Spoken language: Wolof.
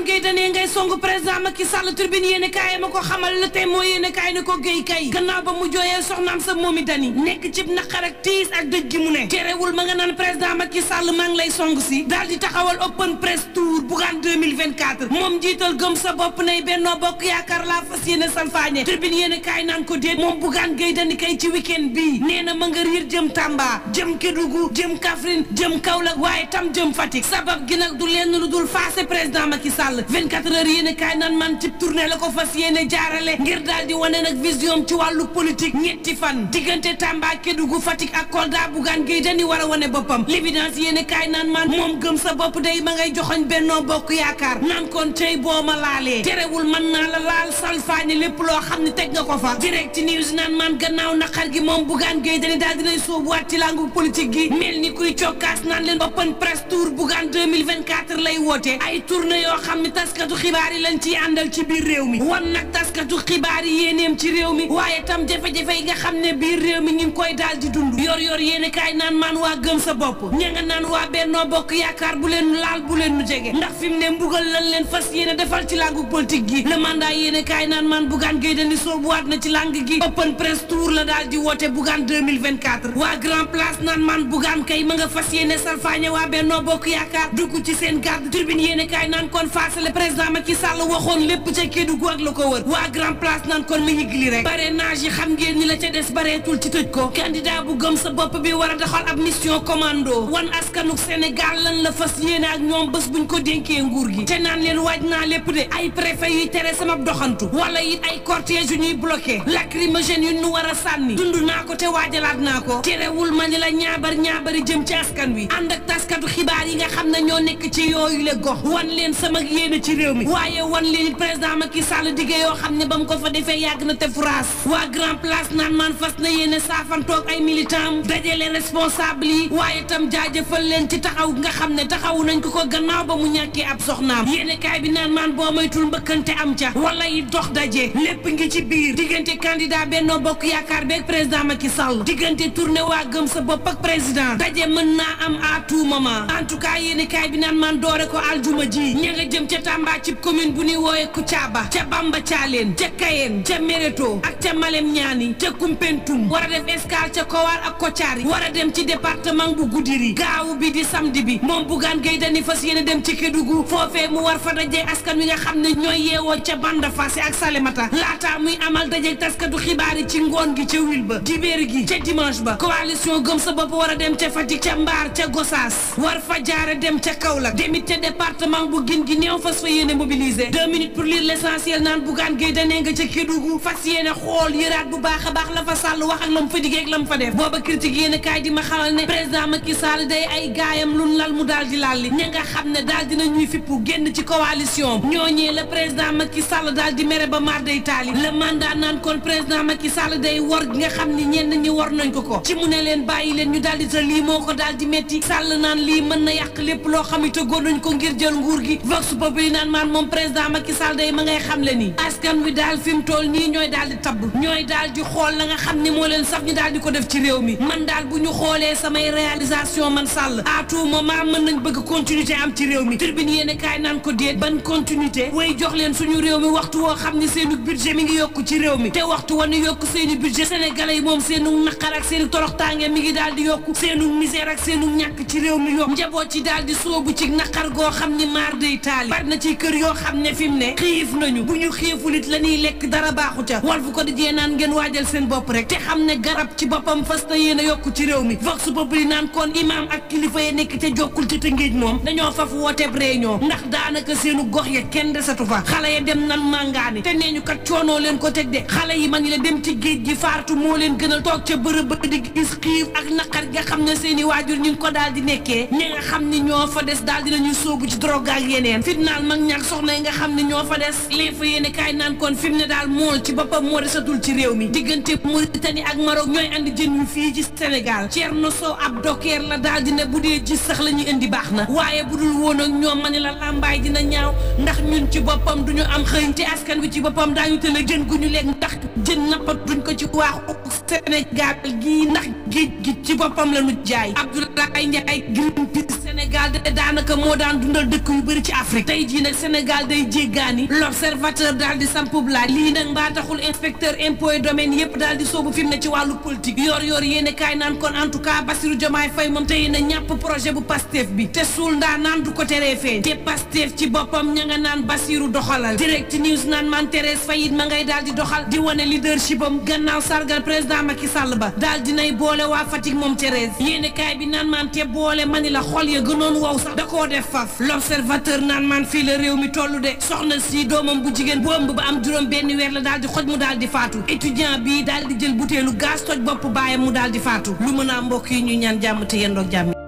Gueye Dany ngay songu président Macky Sall Tribune yéene kaay ma ko xamal Le Témoin yéene kaay ne ko Gueye kay gannaaw ba mu jooyee soxnaam sa Momi Dany nekk cib naqar ak tiis ak dëj gi mu ne terewul ma nga naan président Macky Sall maa ngi lay songu si daal di taxawal open press tour Bougane 2024 moom jiital gëm sa bopp nay Benno Bokk Yaakaar laa fas yéene salfaañe Tribune yéene kaay naan ko déet moom Bougane Gueye Dany kay ci week-end bii nee na ma nga riir jëm Tamba jëm Kédougou jëm Kaffrine jëm Kaolack waaye tam jëm Fatick sabab gi nag du lenn lu dul faase président Macky Sall 24 heures yéene kaay naan man ci tournée la ko fas yéene jaarale ngir daal di wane nag vision ci wàllu politique ñetti fan diggante Tamba Kédougou Fatick ak Kolda Bougane Gueye Dany war a wane boppam l'évidence yéene kaay naan man moom gëm sa bopp day ma ngay joxoñ Benno Bokk Yaakaar naan kon tey boo ma laalee terewul mën naa la laal salfaañe lépp loo xam ne teg nga ko fa direct news naan man gannaaw naqar gi moom Bougane Gueye Dany daal dinay soobuwaat ci langu politique gi mel ni kuy cokkaas naan leen open press tour Bougane 2024 lay woote ay tournée yoo xam ne taskatu xibaar yi lañ ciy àndal ci biir réew mi wan nag taskatu xibaar yi yéeneem ci réew mi waaye tam jafe-jafe yi nga xam ne biir réew mi ñu ngi koy daal di dund yor yéene kaay naan maan waa gëm sa bopp ña nga naan waa Benno Bokk Yaakaar bu leen laal bu leen nu jege ndax fi mu ne mbugal lan leen fas yéene defal ci langu politique gi le mandat yéene kaay naan maan Bougane Gueye Dany soobuwaat na ci lang gi open press tour la daal di woote Bougane 2024 waa grand place naan maan Bougane kay ma nga fas yéene salfaañe waa Benno Bokk Yaakaar dugg ci seen garde Tribune yéene kaay naan kon faasale président Macky Sall waxoon lépp ca Kédougou ak la ko wër waa grand place naan kon ma yëgli rek parrainage yi xam ngeen ni la ca des bareetul ci tëj ko candidat bu gëm sa bopp bi war a doxal ab mission commando wan askanu Sénégal lan la fas yéene ak ñoom bés buñ ko dénkee nguur gi te naan leen waaj naa lépp de ay préfet yuy tere sama doxantu wala it ay cortège yu ñuy bloqué lacrymogène yu ñu war a sànni dund naa ko te waajalaat naa ko terewul ma ni la ñaabari jëm ci askan wi ànd ak taskatu xibaar yi nga xam ne ñoo nekk ci yooyu le gox wan leen sama yéene ci réew mi waaye wan leen it président Macky Sall diggé yoo xam ne ba mu ko fa defee yàgg na te France waa grand place naan man fas na yéene saafantoog ay militant dajale responsable yi waaye tam jaajëfal leen ci taxaw nga xam ne taxawu nañ ko gannaaw ba mu ñàkkee ab soxnaam yéene kaay bi naan man boo moytul mbëkkante am ca wala yi dox daje lépp ngi ci biir diggante candidat Benno Bokk Yaakaar beeg président Macky Sall diggante tournée waa gëm sa bopp ak président daje mën naa am à tout moment en tout cas yéene kaay bi naan man doore ko aljuma ji ña nga jëm ca Tamba ci commune bu ñuy wooye Koutiaba ca Bamba Thialène ca Kayeen ca Méréto ak ca Malem Niani ca Koumpentoum war a def escale ca Kowar ak Kotiari war a dem ci département bu Goudiri gaawu bi di samedi bi moom Bougane Gueye Dany fas yéene dem ci Kédougou foofee mu war fa dajee askan wi nga xam ne ñooy yeewoo ca Banda Fassé ak Salémata laataa muy amal dajee taskatu xibaar yi ci ngoon gi ca wil ba dibéer gi ca dimanche ba coalition gëm sa bopp war a dem ca Fatick ca Mbaar ca Gossas war fa jaare dem ca Kaolack demit ca département bu Guinguinéo fas fa yéene mobiliser 2 minutes pour lire l'essentiel naan Bougane Gueye Dany nga ca Kédougou fas yéene xool yëraat bu baax a baax la fa Sall wax ak lam fa diggee ak lam fa def booba critique yéene kaay di ma xamal ne président Macky Sall day ay gaayam lun lal mu daal di lalli ña nga xam ne daal dina ñuy fippu génn ci coalition ñooñee la président Macky Sall daal di mere ba mar day taali le mandat naan kon président Macky Sall day wor gi nga xam ni ñenn ñi war nañ ko ci mu ne leen bàyyi leen ñu daal di te lii moo ko daal di metti Sall naan lii mën na yàq lépp loo xam ne tëggoon nañ ko ngir jël nguur gi vox populi naan maan moom président Macky Sall day ma ngay xam le nii askan wi daal fi mu toll nii ñooy daal di tabb ñooy daal di xool la nga xam ni moo leen saf ñu daal di ko def ci réew mi man daal bu ñu xoolee samay réalisation man Sall à tout moment mën nañ bëgg continuité am ci réew mi Tribune yéene kaay naan ko déet ban continuité way jox leen suñu réew mi waxtu woo xam ni seenu budget mi ngi yokku ci réew mi te waxtu wa ni yokku seeni budget sénégalais yi moom seenu naqar ak seeni toroxtaange mi ngi daal di yokku seenu misère ak seenu ñàkk ci réew mi yokku njaboot ci daal di soobu ci naqar goo xam ni maar day taali bari na ci kër yoo xam ne fi mu ne xiif nañu bu ñu xiifulit la ñuy lekk dara baaxu ca wal fu ko di jee naan ngeen waajal seen bopp rek te xam ne garab ci boppam fas na yéen a yokku ci réew mi vox populi naan kon imam ak kilifa yi nekk ca jokkul ci Tëngéej moom dañoo faf wooteeb réunion ndax daanaka seenu gox ya kenn desatu fa xale ya dem nan màngaani te nee ñu kat coonoo leen ko teg de xale yi man la dem ci géej gi faartu moo leen gënal toog ca bërëb ba di gis xiif ak naqar nga xam ne seeni waajur ñu ngi ko daal di nekkee ñi nga xam ni ñoo fa des daal dinañuy sóobu ci drogue ak yeneen fitnaal mag ñaak soxna yi nga xam ne ñoo fa des lii fa yéene kaay naan kon fi mu ne daal mool ci boppam moo desatul ci réew mi diggante Mauritanie ak Maroc ñooy andi jën yu fii ci Sénégal Thierno Sow ab dokeer la daal di ne bu dee gis sax la ñuy indi baax na waaye bu dul woon ak ñoom ma ne la làmbaay dina ñaaw ndax ñun ci boppam duñu am xëy te askan wi ci boppam daañu tële jën gu ñu lekk ndax jën nappat duñ ko ci waaxu Sénégal gii ndax géej gi ci boppam la ñu jaay Abdoulaye Ndiaye Greenpeace Sénégal de daanaka moo daan dundal dëkk yu bëri ci Afrique tey jii nag Sénégal day jéggaani l'observateur daal di sampub laaj lii nag mbaa taxul inspecteur impôt et domaine yépp daal di soobu fi mu ne ci wàllu politique yor yéene kaay naan kon en tout cas Bassirou Diomaye Faye moom tey na ñàpp projet bu Pastef bi te suul ndaa naan du ko teree feeñ te Pastef ci boppam ña nga naan Bassirou doxalal direct news naan man Thérèse Faye ma ngay daal di doxal di wane leadership am gannaaw sargal président Macky Sall ba daal dinay boole waa Fatick moom Thérèse yéene kaay bi naan man te boole mani la xol ya gënoon wow sax da koo def faf l'observateur naan man fii la réew mi tollu de soxna si doomam bu jigéen bu ëmb ba am juróom benn weer la daal di xoj mu daal di faatu étudiant bi daal di jël butéelu gaz toj bopp baayam mu daal di faatu lu mën a mbokk yi ñu ñaan jàmm te yendoog jàmm